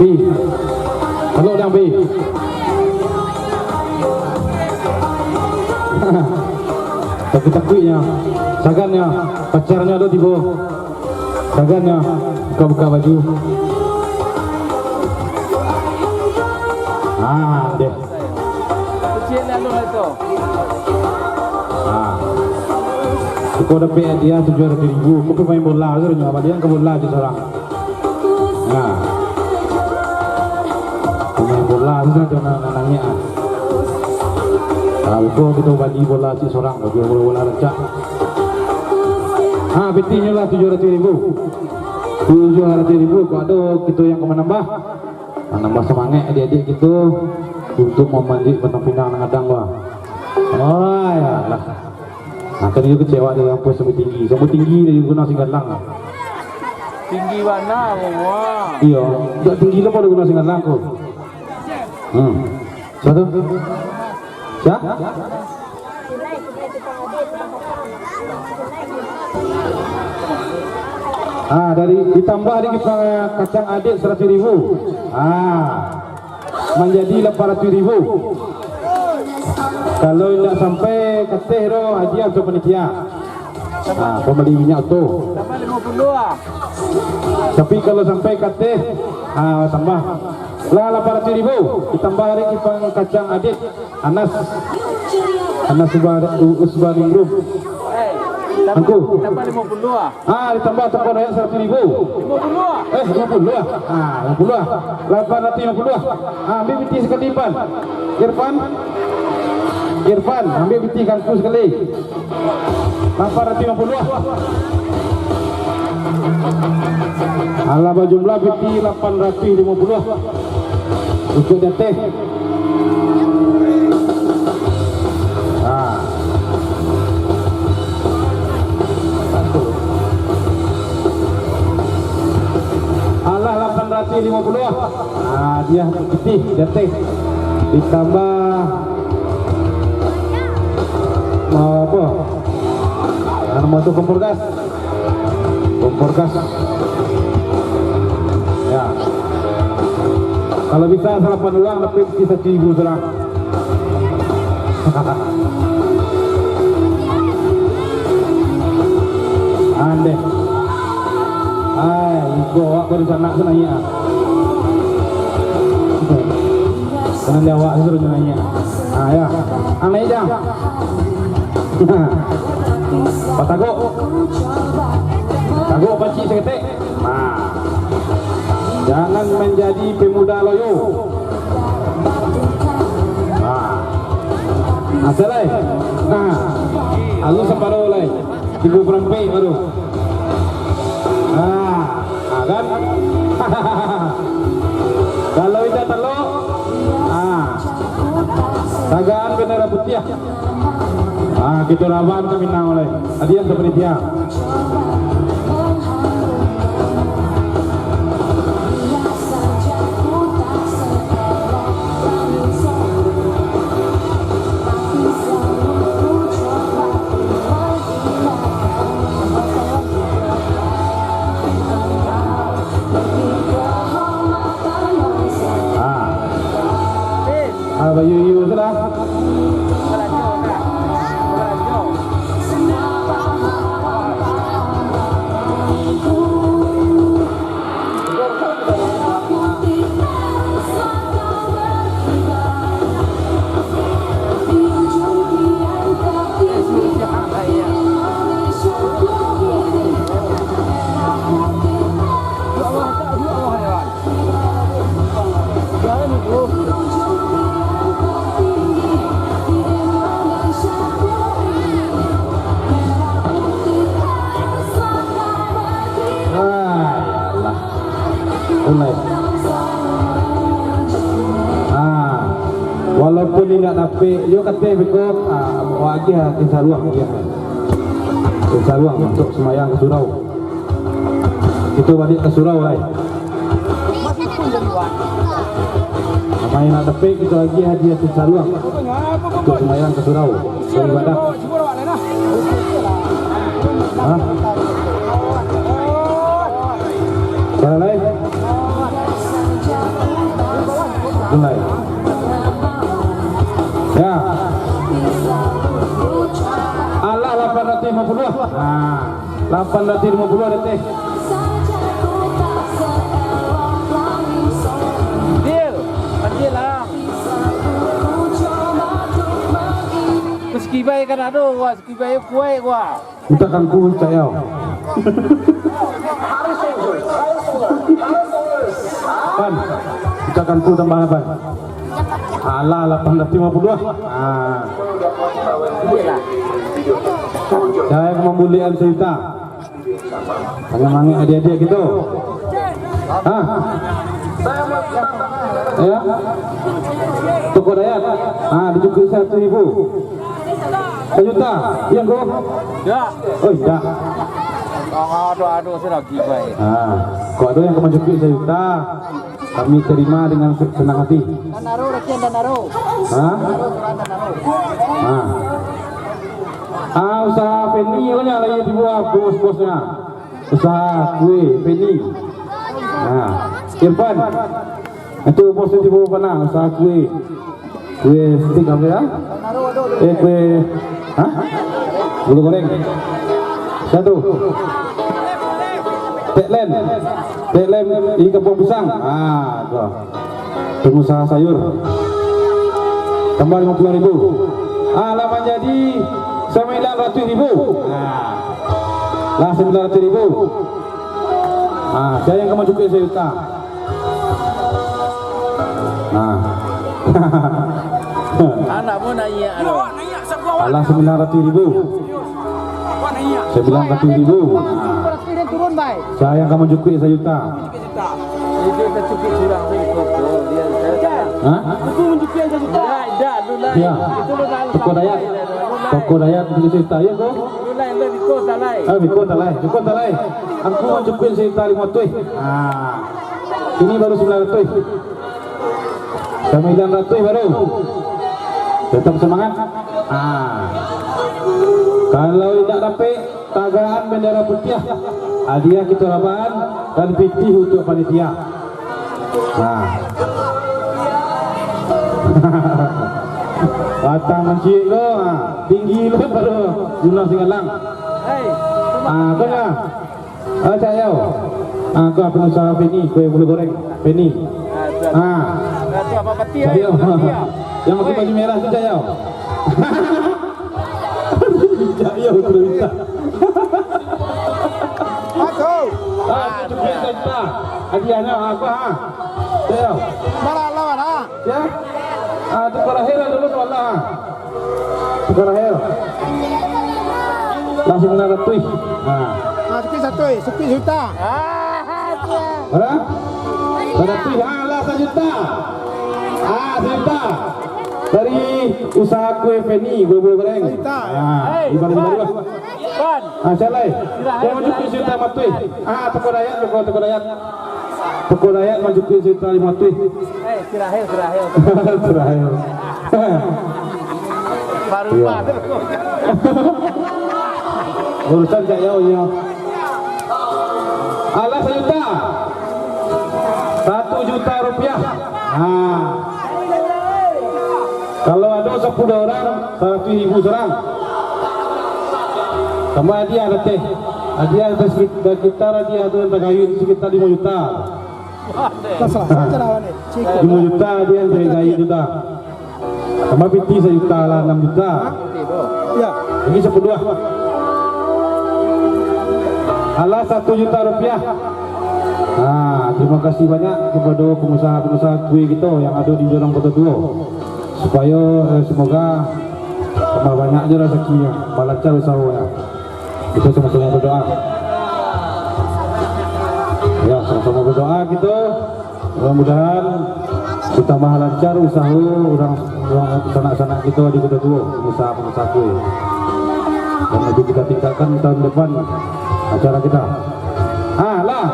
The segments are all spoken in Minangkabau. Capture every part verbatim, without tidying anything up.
Pi. Halo, Dang Pi. Takuik-takuiknyo. Sagannyo. Pacarnyo ado tibo. Sagannyo. Buka-buka baju. Ah, deh. Ah. Ko dapek hadiah tujuah ratuih ribu. Ko pamain bola tu nyo, balian ka bola tu surang. Nah. Pamain bola tu sajo nan, nan nangih ah. Ah, ko kito bali bola cik surang, baju bola-bola rancak. Ah, pitihnyo lah tujuah ratuih ribu. Tujuah ratuih ribu, kok ado kito yang ka manambah. Manambah samangaik adiak-adiak kito untuak mamanjek batang pinang nan gadang tu. Oh, iyolah. Nah, kan iyo kecewa dari ampo sampai tinggi. Sampai tinggi dari Gunung Singgalang. Tinggi bana, wah. Iyo, dak tinggi lah pada Gunung Singgalang ko. Hmm. Sia tu? Sia? Ah, dari, ditambah dari kacang adet saratuih ribu. Ah. Manjadi lapan ratuih ribu. Kalau indak sampai kateh doh, hadiah untuak panitia. Ah, pambali minyak tu. Tambah limo puluah ah. Tapi kalau sampai kateh, ah, tambah. Lah lapan ratuih ribu, ditambah dari kipang kacang adet. Anas. Anas Uba-, U-, Usbaningrum. Eh, tambah, Angku. Tambah limo puluah ah. Ah, ditambah toko rakyat saratuih ribu. Limo puluah ah. Eh, limo puluah ah. Ah, limo puluah ah. Lapan ratuih limo puluah ah. Ah, ambiak pitih sakali, Irfan. Irfan. Irfan, ambiak pitih ka Angku sakali. Lapan ratuih limo puluah ah. Alah, bajumlah pitih lapan ratuih limo puluah. Ikut di ateh. Ah. Alah, lapan ratuih limo puluah. Ah, dia pitih di ateh. Ditambah, ah, apa? Ah, nama tu kompor gas. Kompor gas. Ya. Kalau bisa salapan urang, tapi bisa cibu surang. Andeh. Ai, iko awak baru sanak tu naiak ah. Kanan di awak suruh naiak. Ah, ya. Ang naiak jang. Patagok. Tagok pancik saketek. Nah. Jangan manjadi pemuda loyo. Nah. Asal lai. Nah. Alun saparo lai. Tigo parampek baru. Ah, ah, kan? Kalau indak talok, ah, tagaan bendera putiah. Ah, kito lawan ka Minang lai. Hadiah ka panitia. Ah. Ah, bayu-yu tu lah. Ah, ya Allah. Mulai. Ah, walaupun indak dapek, yo kateh beko, ah, wak agiah, ah, ka saruang, agiah. Ka saruang untuak sumbayang ka surau. Kito baliak ka surau lai. Apo nan indak dapek, kito agiah hadiah ka saruang untuak sumbayang ka surau, baibadah. Hah? Bara lai? Lapan ratus limo puluah, Teh. Deal. Deal lah. Terus kibai kan ado, wah, kibai kuat, wah. Minta kangku, Cak Yau. Pan, minta kangku tambah, Pan. Alah, lapan ratus limo puluah. Ah. Saya mambulikan sajuta. Mangek-mangek adiak-adiak kito. Ha? Ya? Toko Dayat. Ha, dicukuik satu ribu. Sajuta. Iyo, ko? Indak. Oh, indak. Ado, ado, sudah lagi baik. Ha. Kok ado nan ka mancukuik sajuta, kami terima dengan se-, senang hati. Danaro, rakian Danaro. Ha? Danaro, surang Danaro. Ha. Ah, usaha Feni, banyak lagi di bawah bos-bosnya. Usaha kue Feni. Nah, Irfan. Itu bos di bawah mana? Usaha kue. Kue stik apa ya? Eh, kue, hah? Bulu goreng. Satu. Teklen. Teklen di Kampung Pisang. Ah, tuh. Pengusaha sayur. Tambah lima puluh ribu. Ah, lah manjadi sembilan ratus ribu. Ah. Lah sembilan ratus ribu. Ah, sia nan ka mancukuik sajuta? Ah. Anak pun naiak tu. Alah, sembilan ratus ribu. Sembilan ratus ribu. Ah. Sia nan ka mancukuik sajuta? Itu dah cukuik surang tu, itu tu. Dia, dia, Hah? Itu mencukupi yang satu juta. Dah, dah, lu lain. Ya. Itu lu lain. Toko Dayat. Toko Dayat itu cerita, ya, ko? Lu lain, lu Biko Talai. Ah, Biko Talai. Biko Talai. Aku mencukupi cerita lima ratus. Ah. Ini baru sembilan ratus. Sembilan ratus baru. Tetap semangat. Ah. Kalau indak dapek, tagaan bendera putiah, hadiah kito rabakan, dan pitih untuak panitia. Nah. Batang mancik lo, ha, tinggi lo pado Gunung Singgalang. Ah, ko lah. Ah, Cak Yau. Ah, ko pengusaha Feni, kue bulu goreng. Feni. Ah, tu apa? Ah. Ah, tu apa peti, Cak Yau. Yang pakai baju merah tu, Cak Yau. Cak Yau tu minta. Masuk. Ah, tujuh belas juta. Hadiahnya apa, ha? Cak Yau. Bara lawan, ha? Ya? Ah, tukar lahir dulu tu Allah, ha? Tukar lahir. Langsung enam ratus. Nah. Ah, sepi satu, eh, sepi juta. Berapa? Seratus, ah, lah, sajuta. Ah, sajuta. Dari usaha kue Feni, kue-kue goreng. Sajuta. Ah, ibarat-ibarat lah. Ah, salah, eh. Kau mancukuik sajuta matuih. Ah, toko Dayat, toko, toko Dayat. Toko Dayat mancukuik sajuta lima matuih. Eh, Sirahel, Sirahel. Sirahel. Baru Iya. Urusan Cak Yau, iya. Alah sajuta. Satu juta rupiah. Nah. Kalau ado sapuluah urang, saratus ribu surang. Tambah hadiah, Teh. Hadiah dari sekitar, hadiah tu nan tagayun sekitar lima juta. Lah, salah, salah, salah, ni. Cik. Lima juta hadiah dari gaji juta. Tambah piti sajuta lah, enam juta. Ya. Lagi sapuluah. Alah, satu juta rupiah. Nah, terima kasih banyak kepada pengusaha-pengusaha kue kita yang ada di Jorong Kota Tua. Supaya, eh, semoga tambah banyak je rezekinya, balancar usahanya. Kita sama-sama berdoa. Ya, sama-sama berdoa kita. Mudah-mudahan bertambah lancar usaha urang, urang sanak-sanak kita di Kota Tua, pengusaha-pengusaha kue. Dan lebih kita tingkatkan tahun depan acara kita. Ah, lah.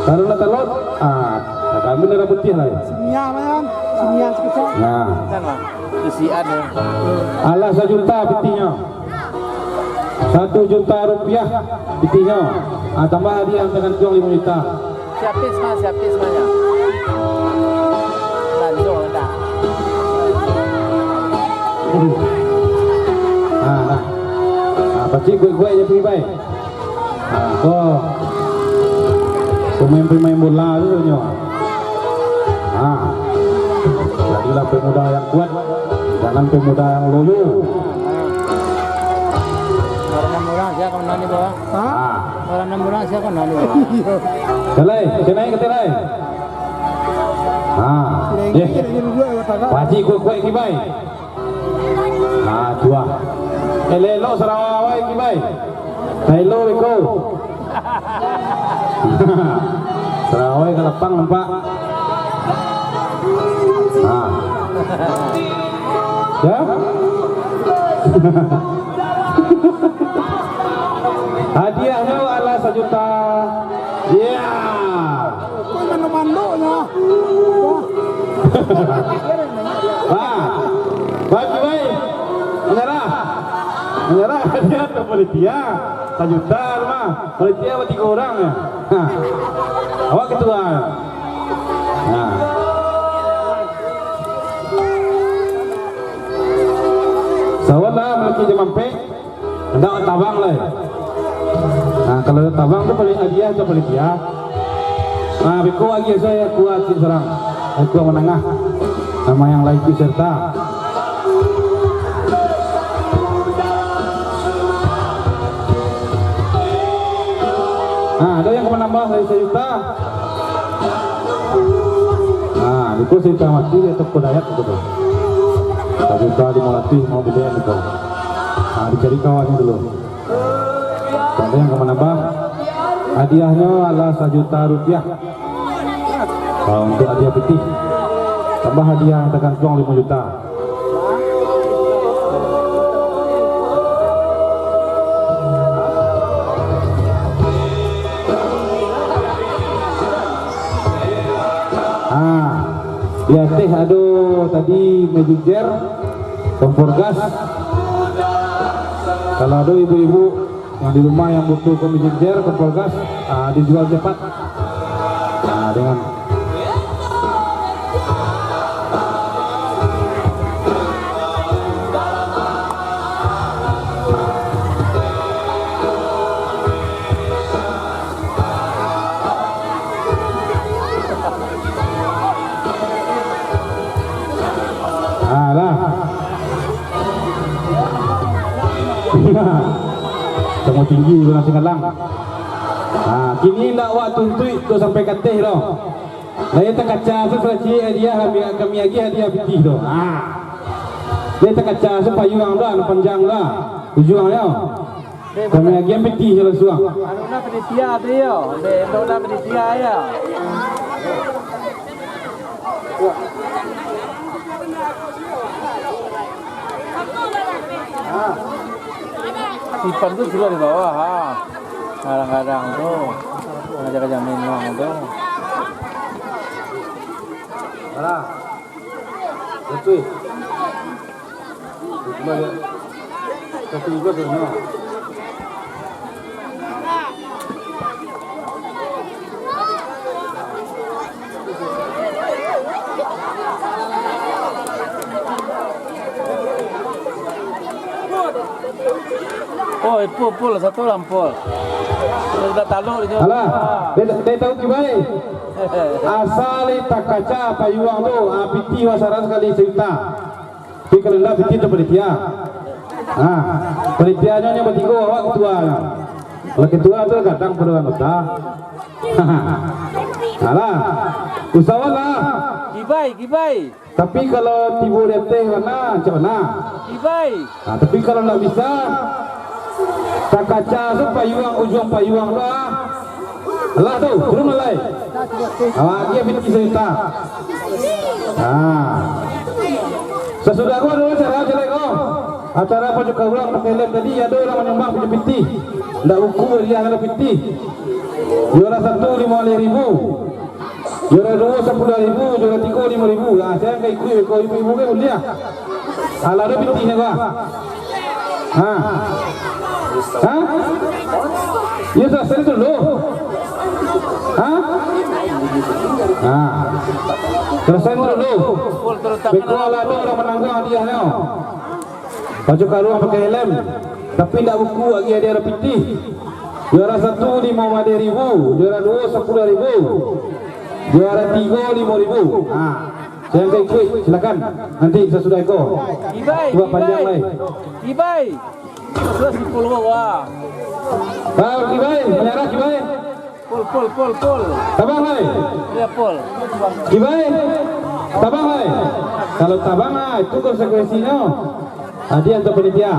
Kalau nak talon, ah, kami merah putih lah ya. Sini ya, Mayan. Sini ya, sekitar. Nah. Kesian ya. Alah sajuta pitinyo. Satu juta rupiah pitinyo. Ah, tambah hadiah tagantuang limo juta. Siapis mah, siapis mah ya. Lanjut dah. Ah, nah. Ah, Cik, kuek-kuek je pai, pai. Ha, ko. Pemain-pemain bola tu nyo. Ha. Jadilah pemuda yang kuat, jangan pemuda yang loyo. Orang enam orang, sia ka manang ni, Bang? Ha? Orang enam orang, sia ka manang ni, Bang? Kalai, kenai, kenai. Ha. Eh. Pakcik kuek-kuek kibai. Ha, tu ah. Elok-elok Sarawak wai kibai. Taelo beko. Sarawak wai ka lapang nampak. Ha. Ya. Hadiahnyo alah sajuta. Ya. Kau mando-mandonyo. Wah. Bagi baik. Menyerah. Menyerah hadiah tu panitia. Sajuta tu mah. Panitia mah tigo urang ya. Ha. Awak ketua. Nah. Sawan lah, malaki jam ampek. Indak tabang lai. Nah, kalau tabang tu paling hadiah tu panitia. Nah, beko agiah sajo kuah cik surang. Kuah manangah. Samo yang lain tu serta. Nah, ado yang ka manambah dari sajuta. Nah, beko sajuta mati di ateh Dayak tu. Sajuta limo ratuih limo bilian beko. Nah, dicari kawan dulu. Ado yang ka manambah, hadiahnyo alah sajuta rupiah. Kalau untuk hadiah pitih, tambah hadiah tagantuang limo juta. Ah, di ateh ado tadi Magic Jar, kompor gas. Kalau ado ibu-ibu yang di rumah yang butuh komisi jar, kompor gas, ah, dijual cepat. Ah, dengan Alah. Samo tinggi tu nasi ngalang. Ha, kini ndak wak tuntuik tu sampai kateh doh. Lai takaca tu saci hadiah, kami, kami agiah hadiah pitih tu. Ha. Lai takaca tu payuang tu, anu panjang tu. Ujuang tu. Kami agiah pitih je lah suang. Anu lah panitia tu yo. Dek, elok lah panitia yo. Simpan tu sudah di bawah, ha. Kadang-kadang tu, ngajak-ngajak main uang tu. Alah. Betul. Cuma dia, satu juga tu, no. Oh, Ipul, Pul, satu lah, Pul. Sudah taluk di sini. Alah, dia, dia tahu kibai. Asal takaca payuang tu, ah, pitih wasaran sakali sajuta. Tapi kalau indak, pitih tu panitia. Ah, panitianyo nyo batigo, awak ketua. Kalau ketua tu kadang pado anggota. Alah, usahawan lah. Kibai, kibai. Tapi kalau tibo di ateh bana, macam mana? Kibai. Nah, tapi kalau ndak bisa, takaca tu payuang, ujuang payuang tu, ah. Alah tu, turun lai. Awak agiah pitih sajuta. Nah. Sasudah ko ado acara jalek ko. Acara pacuka urang pakai lem tadi, ado urang manyumbang pitih-pitih. Ndak uku dia kalau pitih. Juara satu limo baleh ribu. Juara duo sapuluah ribu, juara tigo limo ribu. Ah, sia ka ikuik ko, ibu-ibu kan buliah. Alah, ado pitihnyo ko. Ha. Ha? Iyo, salasai dulu. Ha? Ha. Salasai dulu. Beko lah ado urang manangguang hadiahnyo. Baju karuah pakai helm, tapi ndak buku lagi, ado pitih. Juara satu limo baleh ribu, juara duo sapuluah ribu, juara tigo limo ribu. Ha, siapa yang ikuik, silakan. Nanti sasudah iko. Ibai, buat panjang, Ibai. Ibai. Sudah sepuluh, wah. Bang Ibai, menyerah Ibai. Pul, pul, pul, pul. Tabang, Bai. Ya, pul. Ibai. Tabang, Bai. Kalau tabang, ah, itu konsekuensinyo. Hadiah untuk panitia.